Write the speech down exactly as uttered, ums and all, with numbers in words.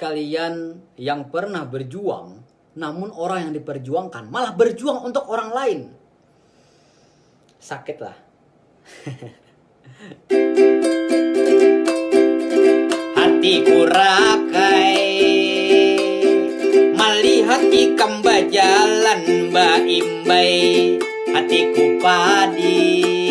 kalian yang pernah berjuang, namun orang yang diperjuangkan malah berjuang untuk orang lain. Sakit lah. Hatiku rakai melihat ikam bajalan baimbai. Hatiku padi